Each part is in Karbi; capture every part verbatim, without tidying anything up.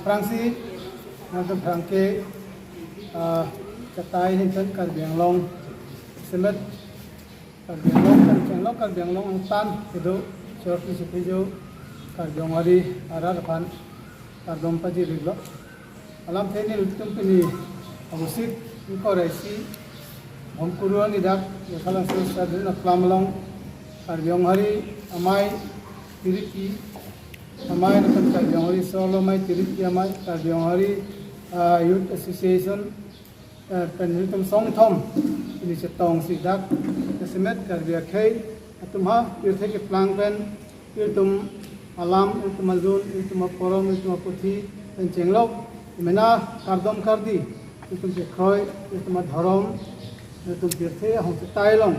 Aphrangsi, nangtum aphrang ke, ah, katai ahin pen Karbi Anglong semet Karbi Anglong, Karbi Anglong, Karbi Anglong angtan kedo, chor kli chuphi jo, Karbi Honghari arat aphan kardom pajir-iklo. Alamthe nelitum pini August ingkoi ra isi, Bhomkuru arni dak, Lokhalangso Stadium aklam along, Karbi Honghari amei Tiripi amei, lapen Karbi Honghari Solo amei Tiripi amei, Karbi Honghari, ah, Youth Association, eh, pen nelitum songthom pini chetongsi dak jasemet Karbi akhei atum ha pirthe keplang pen ilitum alam, ilitum alun, ilitum aporom, ilitum aputhi pen chenglok, mena kardom kardi, ilitum kekroi, ilitum adhorom, ilitum pirthe ahong chetai along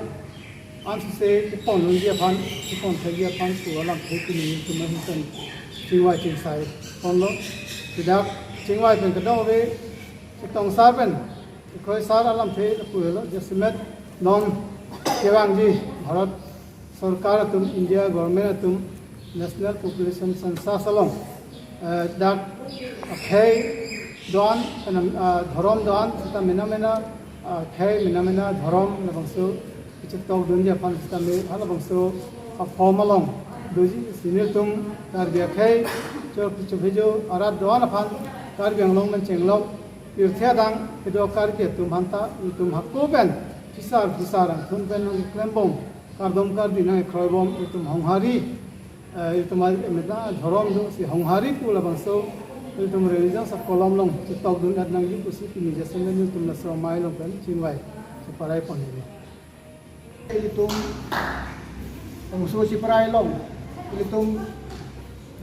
ansose kepon unji aphan, kepon thekji aphan pu alamthe pini ilitum ahin pen chingvai chingsai ponlo. Ladak chingvai pen kadokave chetong sar pen kroisar alamthe lapu helo, jasemet non kevangji Bharat Sorkar atum, India Government atum National Population Census along, eh, dak akhei do-an, kanam, ah, dhorom do-an, seta mena mena, ah, akhei mena mena dhorom labangso kechetokdunji aphan sitame halabangso a-form along doji. Si nelitum Karbi akhei chor kli chuphi jo arat do-an aphan Karbi Anglong pen chenglok pirthe adang kedo Karbi atum aphanta ilitum hako pen phisar phisar angthun pen nangklembom, kardom kardi nangkroibom ilitum Honghari, eh, ilitum a-, mena dhorom do, si Honghari pu labangso ilitum religious akolom along chetokdun-et nangji pusi pini jasemet nelitum laso amei along pen chingvai cheparai ponlo. Ilitum bangso cheparai along, ilitum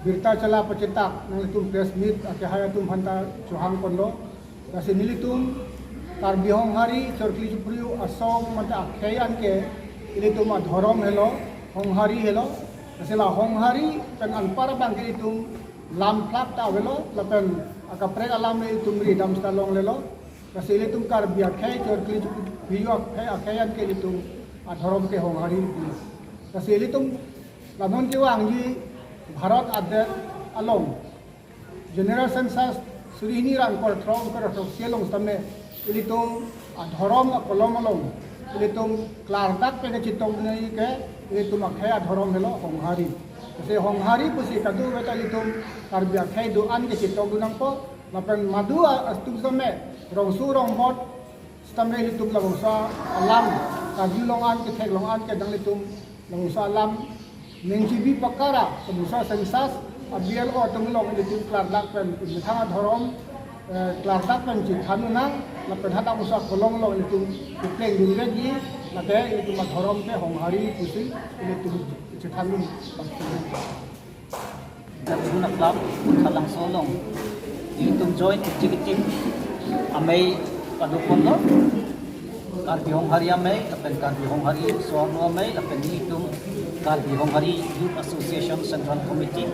birta chala pachetak, nanglitum press meet akehai atum aphanta chohang ponlo. Lasi nelitum Karbi Honghari chor kli chuphi asong mate akhei anke ilitum adhorom helo, Honghari helo. Lasi la Honghari pen anpar abang ke ilitum lam phlak ta avelo, lapen akaprek alam le ilitum ridam seta longlelo. Lasi ilitum Karbi akhei chor kli chuphi akhei, akhei anke ilitum adhorom ke Honghari pu. Lasi ilitum la non kevangji Bharat adet along General Census suri hini ra ingkoi ra throk, ingkoi ra throksi along sitame ilitum adhorom akolom along ilitum klardak pen kechetokdunji ke ilitum akhei adhorom helo Honghari. Lasi Honghari pusi kadokave ta ilitum Karbi akhei do-an kechetokdun nangpo. Lapen madu a-, atum sitame rongso rongbot sitame ilitum labangso alam, kaju long-an ke, thek long-an ke, nanglitum labangso alam ningchibi pakara, labangso census a-B L O atum along ilitum klardak pen methang adhorom, eh, klardak pen chethan nang, lapen hadak labangso akolong along ilitum keplengdun vekji, lake ilitum adhorom ke Honghari pusi ilitum chethandun. Karbi Anglong Club, Lokhalangso along ilitum Joint Executive amei pado ponlo, Karbi Honghari amei, lapen Karbi Honghari Soarlo amei, lapen ilitum Karbi Honghari Youth Association Central Committee.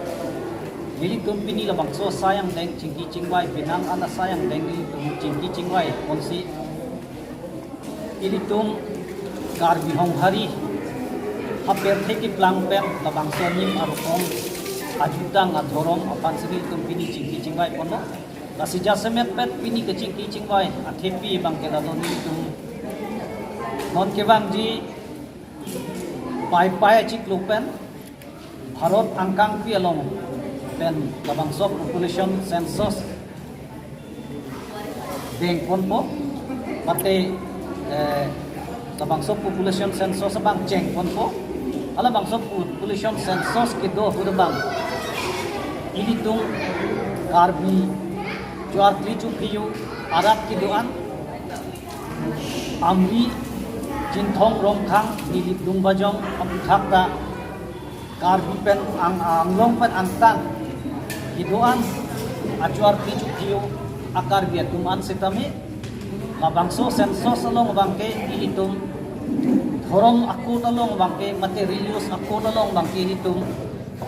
Ilitum pini labangso asai angdeng chingki chingvai, penang an asai angdeng ilitum chingki chingvai ponsi ilitum Karbi Honghari apirthe keplang pen labangso anim arokom ajutang adhorom aphan si ilitum pini chingki chingvai ponlo. Lasi jasemet pet pini kechingki chingvai athepi abang ke lalo nelitum non kevangji Paipai achiklo pen Bharat angkangpi along pen labangso population census dengponpo, mate, eh, labangso population census abang chengponpo. Halabangso population census kedo ahut abang ilitum Karbi chor kli chuphi arat kedo-an Amri, Chinthong, Rongkhang, Nilip, Lumbajong aputhak ta Karbi pen ang, Anglong pen angtan kedo-an achor kli chuphi a-Karbi atum an sitame labangso census along abangke ilitum dhorom a-code along abangke mate religious a-code along abangke ilitum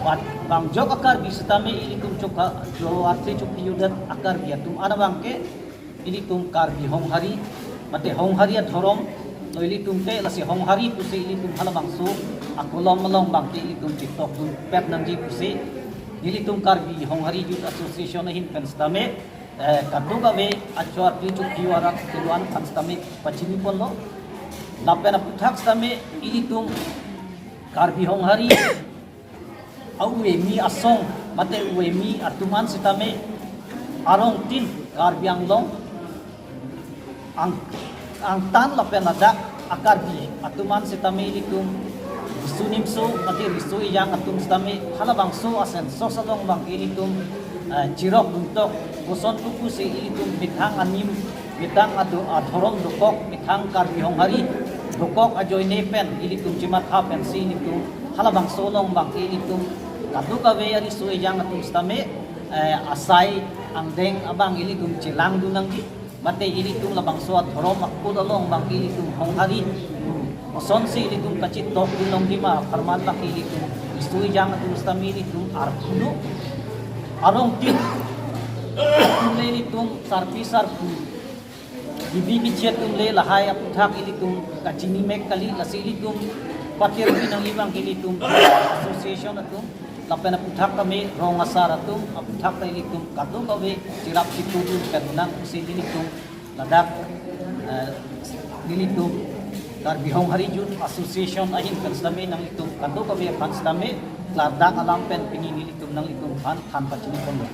bat bangjok a-Karbi sitame ilitum chor kli chuphi adet a-Karbi atum an abangke ilitum Karbi Honghari, mate Honghari adhorom lo ilitum ke, lasi Honghari pusi ilitum halabangso akolom along abangke ilitum chetokdun pet nangji pusi Nelitum Karbi Honghari Youth Association ahin pen sitame, eh, kadokave achoarpi chokji arat kedo-an aphan sitame pachiniponlo. Lapen aputhak sitame ilitum Karbi Honghari a-UAMI asong mate UAMI atum an sitame arongtin Karbi Anglong ang, angtan lapen ladak a-Karbi atum an sitame ilitum riso nimso mate riso ejang atum sitame halabangso a-census along abang ilitum, eh, chirok duntok, koson pusi ilitum methang anim, methang ado adhorom dokok, methang Karbi Honghari dokok ajoine pen ilitum chimatha pensi ilitum halabangso along abang ilitum kadokave ariso ejang atum sitame, eh, asai angdeng abang ilitum chelangdun nangji. Mate ilitum labangso adhorom akut along abang ilitum Honghari kosonsi ilitum kachitokdun longji ma apharman abang ilitum riso ejang atum sitame ilitum arpulo. Arongtin atum le ilitum sarpi sarpo, kebi keche atum le lahai aputhak ilitum kachinimek kali, lasi ilitum patirpi nangji abang ilitum association atum lapen aputhak tame rong asar atum aputhak ta ilitum kadokave chirap chitudun pen nangsi ilitum ladak, eh, ilitum Karbi Honghari Youth Association ahin pen sitame nanglitum kadokave aphan sitame klardak alam pen pini ilitum nanglitum aphan than pachiniponlo.